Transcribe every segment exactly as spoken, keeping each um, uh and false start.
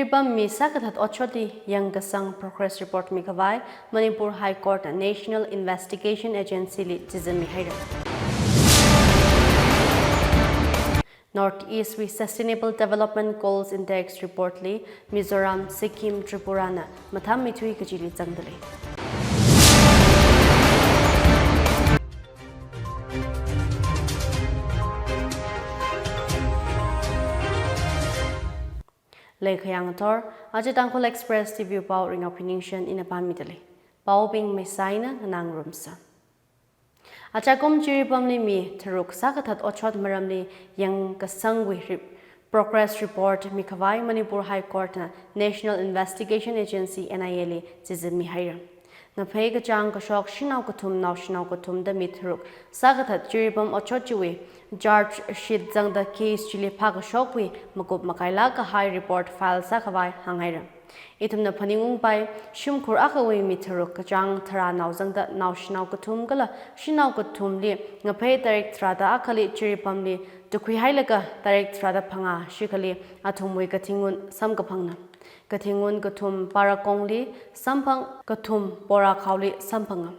Pammi sākathat otshotli yangkasang progress report mikhavai Manipur High Court na National Investigation Agency li chizanmihaira. North East wui Sustainable Development Goals Index report li Mizoram, Sikkim, Tripura na mathāmeithui kachili zangdalei. Leikhayang thor, aja Tangkhul Express T V pao Ringaophi Ningshen ina pāmidalei. Paobing maisai eina nganāngarumsa. Ajakum Jiribamli mi tharuk sākathat otshot maramli yangkasangwui re-, progress report mikhavai Manipur High Court na National Investigation Agency, N I A li chizanmihaira. Ngaphei kachāng kashok shanao kathum naoshinao kathum da mi tharuk sākathat Jiribam otshot chiwui charge sheet zangda case chili phākashokwui makup makailāk kahai report file sākhavai hānghaira. Ithumna phaningungpai, shimkhur akhawui mi tharuk kachāng tharānao zangda naoshinao kathum kala shanao kathumli ngaphei tarik tharāda akhali Jiribamli tukhuihailaga tarik tharāda phangā shikhali athumwui kathingun samkaphangna. Kathingun kathum Parakongli samphang, kathum Porakhaoli samphanga.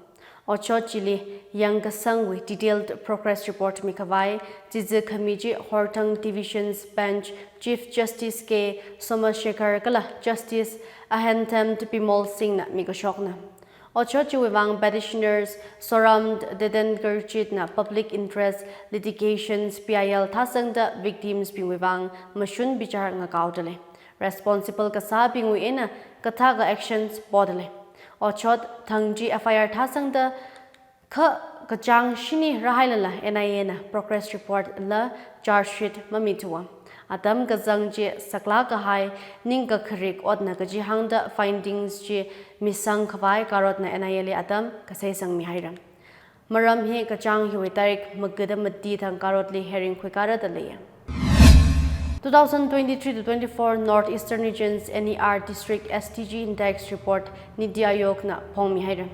Otshot chili yangkasangwui detailed progress report mikhavai chizi khami chi Horthang Division's Bench Chief Justice K Somashekar kala Justice Ahentham Bimol Singh na mikashokna. Otshot chiwui vang petitioners Soram Dedengarjit na public interest litigations P I L thāsangda victims bingwui vang mashun bichar ngakaodalei. Responsible kasābingwui eina kathākha actions podalei. Otshot thang chi F I R thāsangda kha kachāng shini rāhailala N I A na progress report la charge sheet mamithuwa. Atam kazang chi saklāk kahai ningkakharik otna kaji hāngda findings chi misangkhavai karotna N I A li atam kasei sangmihaira. Maram hi kachāng hiwui tarik magada mati thang karotli hearing khuikāradalei. Two thousand twenty-three to twenty-four North Eastern Regions N E R District S D G Index Report Niti Aayog na phongmihaira.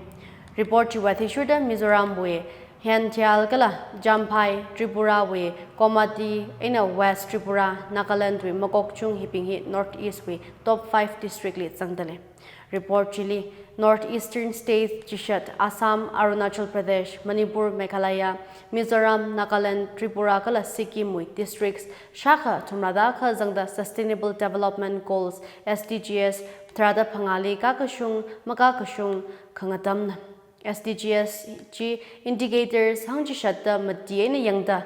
Report chiwui athishurda Mizoramwui Hengtial kala Champhai, Tripurawui Gomati eina West Tripura, Nagalandwui Mokokchung hibing hi North East wui top five district li zangdalei. Report chili North Eastern States chishat Assam, Arunachal Pradesh, Manipur, Meghalaya, Mizoram, Nagaland, Tripura kala Sikkim wui districts shākha thumrāda akha zangda Sustainable Development Goals, S D Gs, tharāda phangāli kakashung makakashung khangatamna. S D Gs chi indicators hangchishatda mati eina yangda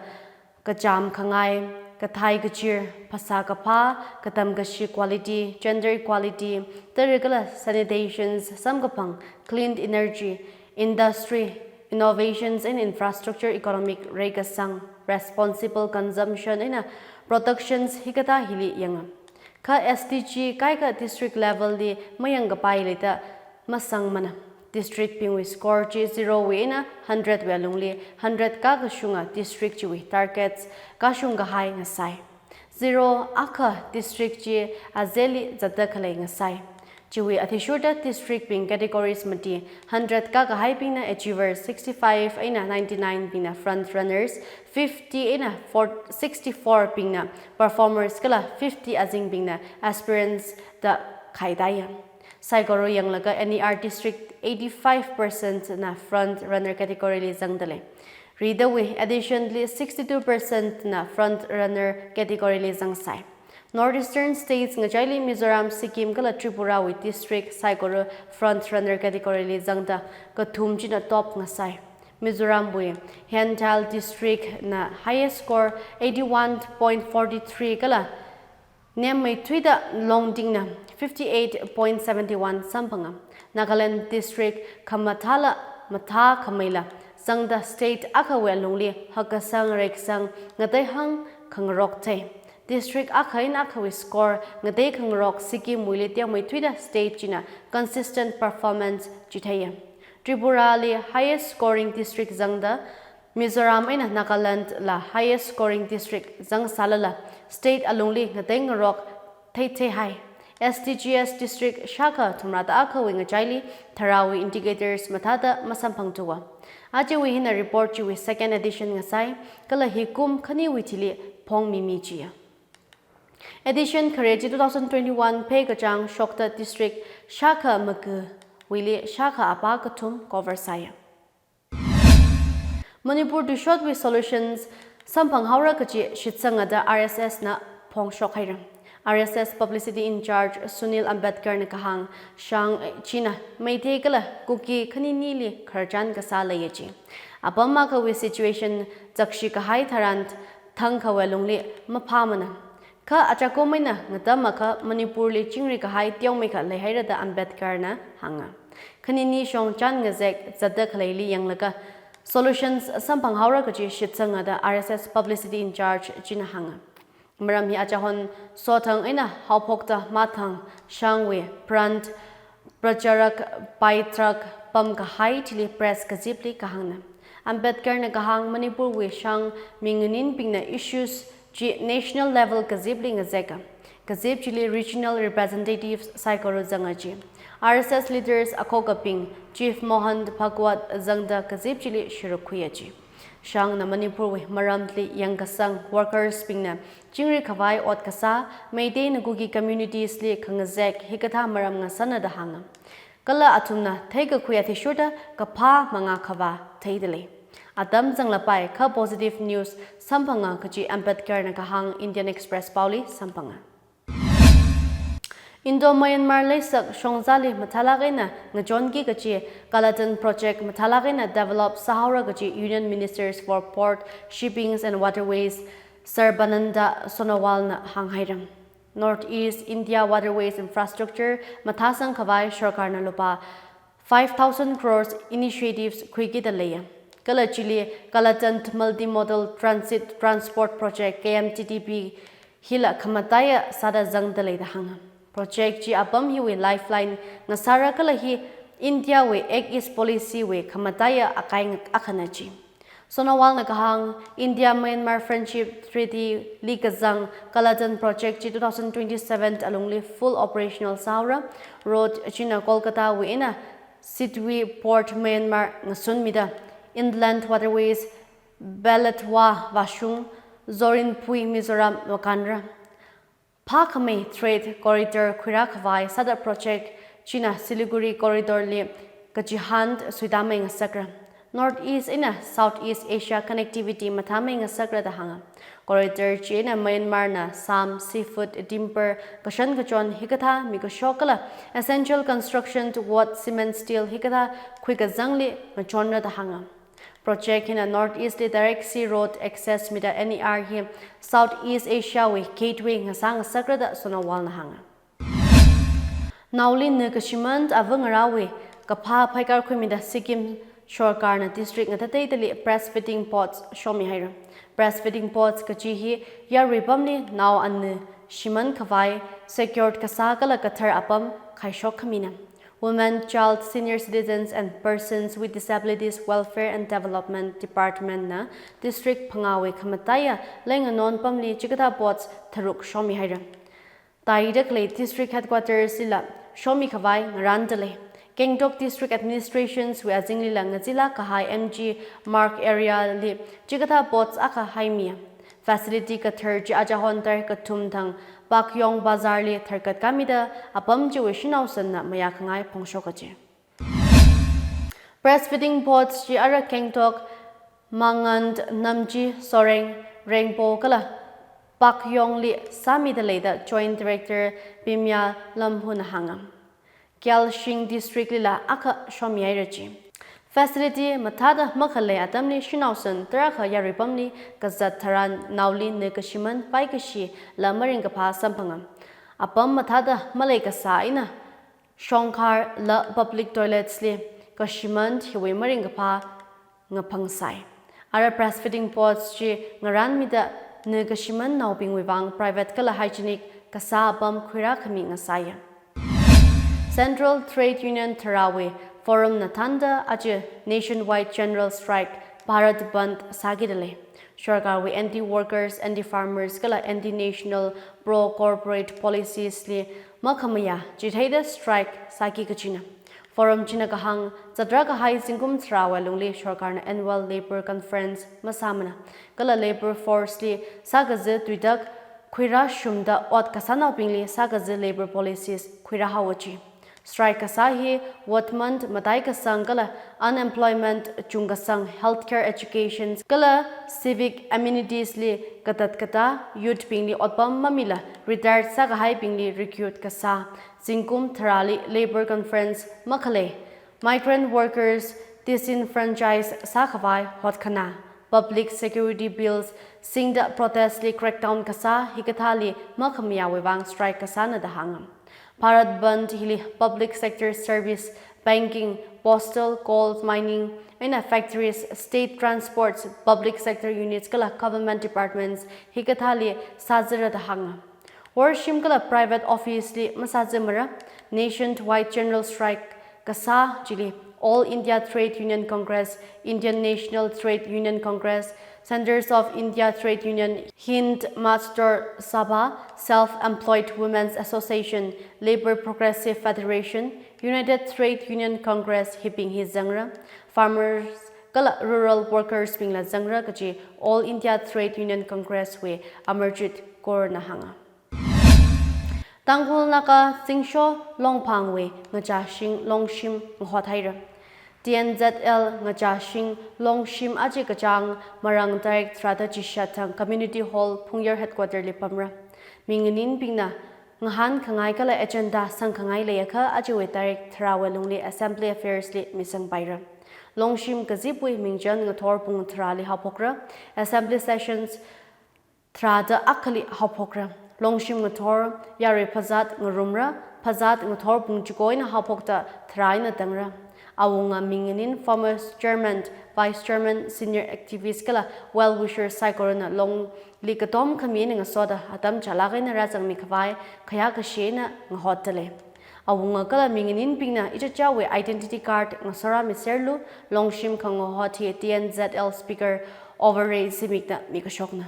kachām khangai, kathai kachir, phasā kaphā, katam kashi quality, gender equality, tara kala sanitations samkaphang, clean energy, industry, innovations and infrastructure, economic reikasang, responsible consumption eina productions hikathā hili yanga. Kha S D G kaikha district level li mayangkapai leida masangmana. District bingwui score chi zero wui eina hundred wui alungli hundred kakashunga district chiwui targets kashung kahai ngasai. Zero akha district chi azeli zatda khalei ngasai. Chiwui athishurda district bing categories mati hundred kakahaibingna achievers sixty-five eina ninety-nine bingna front runners, fifty eina four, sixty-four bingna performers kala fifty azingbingna aspirants da khaidaya. Saikora yanglaga N E R district eighty-five percent na front runner category li zangdalei. Ridawui additionally sixty-two percent na front runner category li zangsai. North Eastern States ngachaili Mizoram, Sikkim kala Tripurawui district saikora front runner category li zangda kathum china top ngasai. Mizoramwui Hengtial district na highest score eighty-one point forty-three kala nemmeithuida Longding na fifty-eight point seventy-one samphanga. Nagaland district khamathāla mathākhameila zangda state akhawui alungli hakkasang reikasang ngateihang khangarok thei. District akha eina akhawui score ngatei khangarok Sikkim wuili tengmeithuida state china consistent performance chitheiya. Tripurali highest scoring district zangda Mizoram eina Nagaland la highest scoring district zangsālala state alungli ngatei ngarok theitheihai. S D Gs district shākha thumrāda akhawui ngachaili tharāwui indicators mathāda masamphangthuwa. Ajawui hina report chiwui second edition ngasai, kala hi kum khaniwui thili phongmimi chiya. Edition khare chi two thousand twenty-one Phei kachāng shokta district shākha maga wuili shākha apā kathum cover sāya. Manipur tuishotwui solutions samphang haora kachi shitsangada R S S na phongshok haira. R S S publicity in charge Sunil Ambedkar na kahāng, shang china Meitei kala Kuki khaninili khararchan kasā leiya chi. Apam akhawui situation zakshi kahai tharan thangkhawui lungli maphāmana. Kha achakum eina ngatam akha Manipurli chingri kahai teomeikha leihaira da Ambedkar na hānga. Khanini shongchan ngazek zatda khaleili yanglaga solutions samphang haora kachi shitsangada R S S publicity in charge china hānga. Maram hi achahon sothang eina haophokta mathang shangwui Prant Pracharak Paitrak pam kahai thili press kazipli kahāngna. Ambedkar na kahāng Manipurwui shang minganinbingna issues chi national level kazipli ngazeka. Kazip chili regional representatives saikora zanga chi. R S S leaders akhokabing Chief Mohan Bhagwat zangda kazip chili shuruk khuiya chi. Shangna Manipurwui maramli yangkasang workers bingna chingri khavai ot kasā, Meitei na Kuki communities li khangazek hikathā maram ngasāna da hānga. Kala athumna theikakhui athishurda kaphā mangā khavā theidalei. Atam zanglapai kha positive news samphanga kachi Ambedkar na kahāng Indian Express paoli samphanga. Indo-Myanmar leisak shongzali mathālak eina ngachonki kachi Kalatan project mathālak eina develop sāhaora kachi Union Ministers for Port, Shippings and Waterways Sarbananda Sonowal na hānghaira. North East India Waterways Infrastructure mathāsang khavai sorkarna lupā five thousand crores initiatives khuikida leiya. Kala chili Kalatan Multimodal Transit Transport Project, K M T T P, hila khamataiya sāda zangda leida hānga. Project chi apam hiwui lifeline ngasāra kala hi India wui Act East Policy wui khamataiya akai ngak akhana chi. Sonowal na kahāng, India-Myanmar Friendship Treaty li kazang Kalatan Project chi two thousand twenty-seven alungli full operational sāhaora. Road china Kolkata wui eina Sittwe Port Myanmar ngasunmida Inland Waterways Beletwa vāshung, Zorinpui Mizoram vākanra. Phākhamei trade corridor khuirā khavai sāda project china Siliguri corridor li kachihān suitāmei ngasakra. North East eina South East Asia connectivity mathāmei ngasakra da hānga. Corridor china Myanmar na sam, seafood, timber, kashan kachon hikathā mikashok kala essential construction towards cement, steel hikathā khuikazangli ngachonra da hānga. Project hina North East li direct sea road access mida N E R hi South East Asia wui gateway ngasā ngasakra da Sonowal na hānga. Naoli na kashimān ava ngarāwui kaphā phaikar khuimida Sikkim sorkarna district ngatateitali breastfeeding pots shomihaira. Breastfeeding pots kachi hi yarui pamli nao ana shimān khavai secured kasā kala kathar apam khaishok khamina. Women, Child, Senior Citizens and Persons with Disabilities Welfare and Development Department na district phangāwui khamataiya leinganon pamli chikathā pots tharuk shomihaira. Taida khalei district headquarters lila shomi khavai ngarānda lei. Gangtok District Administrations wui azinglila ngazila kahai M G Marg area li chikathā pots akha haimiya. Facility kathar chi achahon tarik kathum thang Pakyong Bazar li tharkat kāmida apam chiwui shanaosanna mayākhangai phongshoka chi. Breastfeeding pots chi ara Gangtok, Mangand, Namchi, Soreng, Rengpo kala Pakyong li sāmida leida Joint Director Bimya Lamhu na hānga. Kyalshing District lila akha shomihaira chi. Facility mathāda makhalei atamli shanaosan tarākha yarui pamli kazat tharan naoli na kashimān paikashi la maringkaphā samphanga. Apam mathāda malei kasā eina shongkhar la public toilets li kashimān hiwui maringkaphā ngaphangsai. Ara breastfeeding pots chi ngarānmida na kashimān naobingwui vang private kala hygienic kasā apam khuirā khami ngasāya. Central Trade Union tharāwui forum na thānda aja nationwide general strike Bharat Bandh sākida lei. Sorkarwui anti-workers, anti-farmers kala anti-national pro-corporate policies li makhamayā chitheida strike sāki kachina. Forum china kahāng, zatrā kahai zingkum tharāwui lungli sorkarna annual labour conference masāmana. Kala labour force li sākaza tuitak khuirāshungda ot kasānaobingli sākazi labour policies khuirāhaowa ji. Strike kasā hi wortment mataikasang kala unemployment chungkasang, healthcare, education kala civic amenities li katat katā, youth bingli otpam mamila retired sākahaibingli recruit kasā, zingkum tharāli labour conference makhalei, migrant workers disenfranchise sākhavai hotkhanā, public security bills singda protest li crackdown kasā hikathāli makhamayāwui vang strike kasāna da hānga. Bharat Bandh hili public sector service, banking, postal, coal mining eina factories, state transports, public sector units kala government departments hikathāli sāzira da hānga. Worshim kala private office li masāzimara, nationwide general strike kasā chili All India Trade Union Congress, Indian National Trade Union Congress, Centres of India Trade Union, Hind Mazdoor Sabha, Self Employed Women's Association, Labour Progressive Federation, United Trade Union Congress hibing hi zangra, farmers kala rural workers bingla zangra kaji All India Trade Union Congress wui Amarjit Kaur na hānga. Tangkhul Naga Zingsho Longphangwui ngachāshing Longshim ngahot haira. T N Z L ngachāshing Longshim aja kachāng marāng tarik tharāda chishat thang Community Hall Phungyar Headquarter li pamra. Minganinbingna ngahānkhangai kala agenda sangkhangai leiakha ajawui tarik tharāwui lungli Assembly Affairs li misangpaira. Longshim kazipwui mingchan ngathor pung tharāli haophokra. Assembly sessions tharāda akhali haophokra. Longshim ngathor yarui phazat ngarumra, phazat ngathor pung chiko eina haophokta tharā eina tangra. Awunga minganin former chairman, vice chairman, senior activist kala well wisher saikorana Longli katom khami eina ngasoda atam chālāk eina rāzangmi khavai khayākashi eina ngahotdalei. Awunga kala minganinbingna ichichāwui identity card ngasorāmiserlu, Longshim khangahot hi T N Z L speaker Awarei Zimikna mikashokna.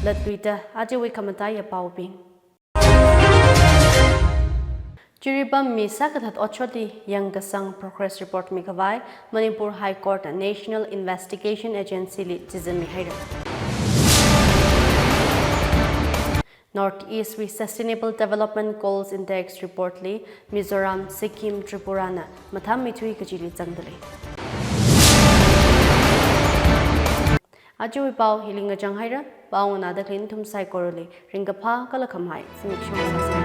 Latluida ajawui khamataiya paobing. Jiribam mi sākathat otshotli yangkasang progress report mikhavai Manipur High Court na National Investigation Agency li chizinmi haira. North East wui Sustainable Development Goals Index report li Mizoram, Sikkim, Tripura na mathāmmeithui kajili zangdalei. Ajawui pao hili ngachang haira, pao nganāda khalei nathum saikorali ringkaphā kala khamahai zimiksho sāsa.